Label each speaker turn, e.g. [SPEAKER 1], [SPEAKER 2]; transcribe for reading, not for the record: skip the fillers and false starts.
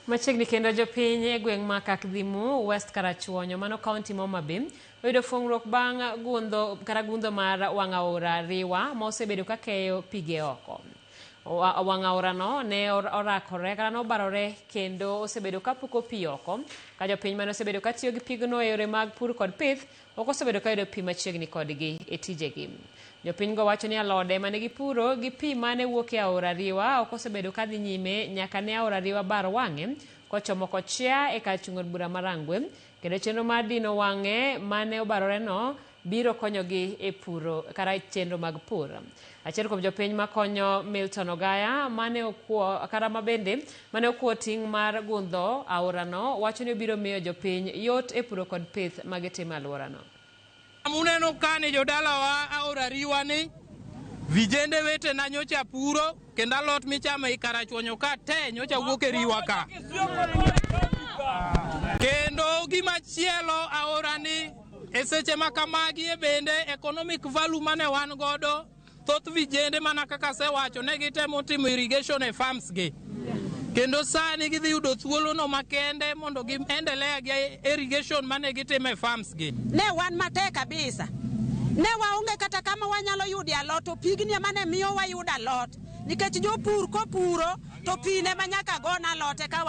[SPEAKER 1] Machiegni kendo jopiny e gweng' ma Kakdhimu, West Karachuonyo, mano kaunti ma Homa Bay, oyudo fuong'ruok bang' gundho kata gundho mar wang' aora Riwa ma osebedo ka keyo pige oko. Wang' aorano ne orakore kata nobarore kendo osebedo ka puko pi oko ka jopiny mane osebedo ka tiyo gi pigno e yore mag pur kod pith ok osebedo ka yudo pi machiegni kodgi e tijegi. Jopinygo wacho ni alode mane gipuro gi pi mane wuok e aora Riwa ok osebedo ka dhi nyime nyaka ne aora Riwa bar wang'e kochomo kochia e kar chung' od bura ma Rangwe kendo chenro mar dino wang'e mane obaroreno biro konyogi e puro kata chenro mag pur. Achiel kuom jopiny makonyo Milton Ogaya mane okuo kata mabende mane okuo ting' mar gundho aorano wacho ni obiro miyo jopiny yot e puro kod pith magitimo e alworano.
[SPEAKER 2] Uneno kani jodalawa aora Riwa ni vijende wetena nyocha puro kendo alot michamo ei Karachuonyo ka te nyocha wuok e Riwa ka. Kendo gimachielo aora ni e seche ma kamagi e bende economic value mane wan godo thoth vijende mana kaka asewacho ne gitemo timo irrigation e farms gi. Kendo sani gidhi yudo thuolono makende mondo gi endelea gi irrigation mane gitimo e farms gi.
[SPEAKER 3] Ne wan matek kabisa. Ne waonge kata kama wanyalo yude alot to pigni ema ne miyo wayudo alot. Nikech jopur kopuro to pi ne ma nyaka gone alot eka.